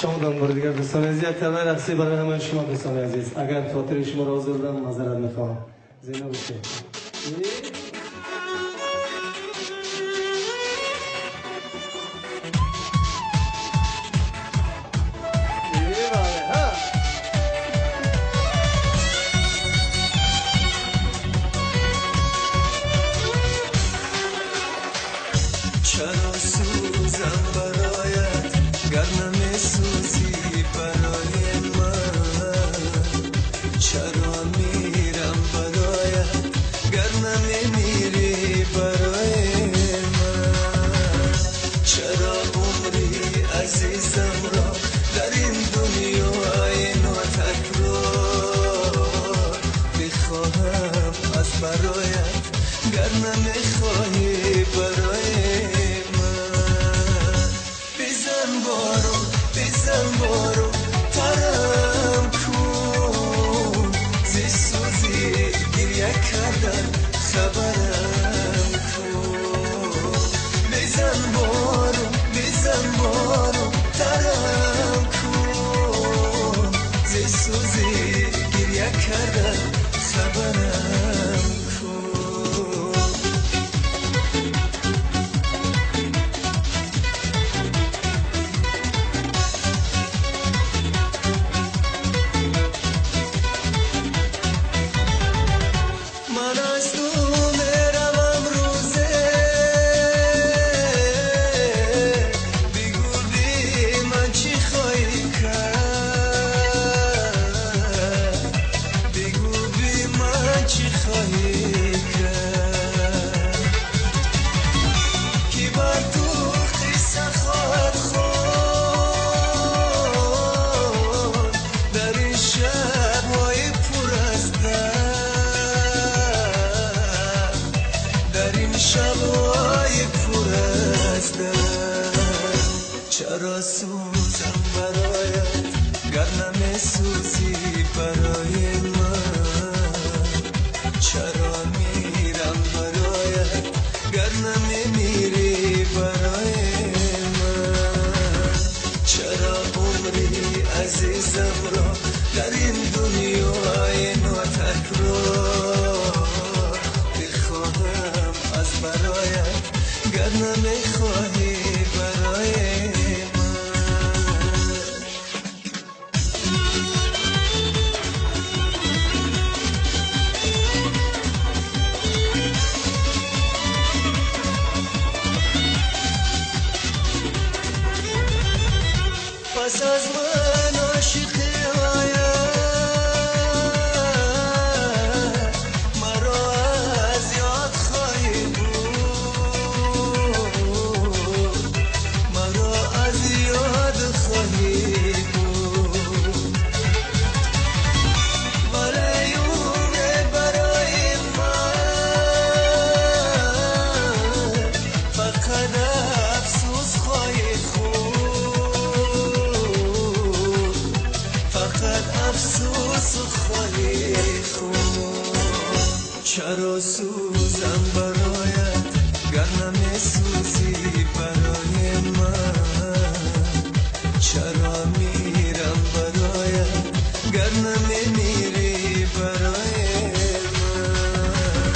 Шомдан бори дигар дӯстони азиз, як тарона рақсӣ барои ҳамаи шумо дӯстони азиз. Агар хотири шуморо озурдам, маъзарат мехоҳам. Зинда бошед. چرا سوزم برایت گر نمیسوزی برای من، چرا میرم برایت گر نمیمیری برای من، چرا عمری عزیزم را در این دنیای ناتکرار بخواهم از برایت گر نمیخواهی برای بزن بارو ترم کن، ز سوزی گریه کردن خبرم کن، بزن بارو بزن بارو ترم کن، ز سوزی گریه کردن خبرم کن. من از تو میروم روزه، بگو بی من چی خواهی کرد، بگو بی من چی خواهی کرد، کی بر تو قصه خواهد خواند در این شبهای پر از درد، در این شبهای پر از درد. چرا سوزم برایت گر نمیسوزی برای من، چرا میرم برایت گر نمیمیری برای من، چرا عمری عزیزم را در این دنیای ناتکرار بخواهم از برایت گر نمیخواهی برای من. پس از من عاشقی آید مرا از یاد خواهی بود، مرا از یاد خواهی بود، ولی اون برای من فقط افسوس خواهی خورد، فقط افسوس خواهی خورد. چرا سوزم برایت گر نمیسوزی برای من، چرا میرم برایت گر نمیمیری برای من،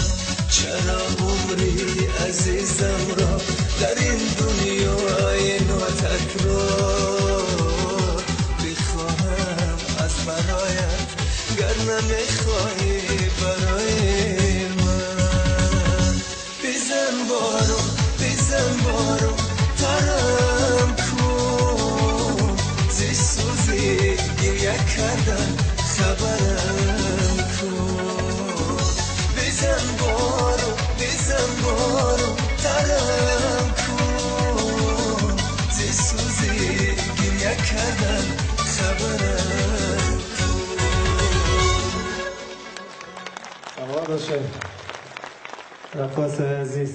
چرا عمری عزیزم را در این دنیای ناتکرار بخواهم از برایت گر نمیخواهی برای من. بزن بارو بزن بارو ترم کن، ز سوزی گریه کردن خبرم کن، بزن بارو بزن بارو ترم کن، ز سوزی گریه کردن خبرم کن. سلامت باشید رقاص عزیز.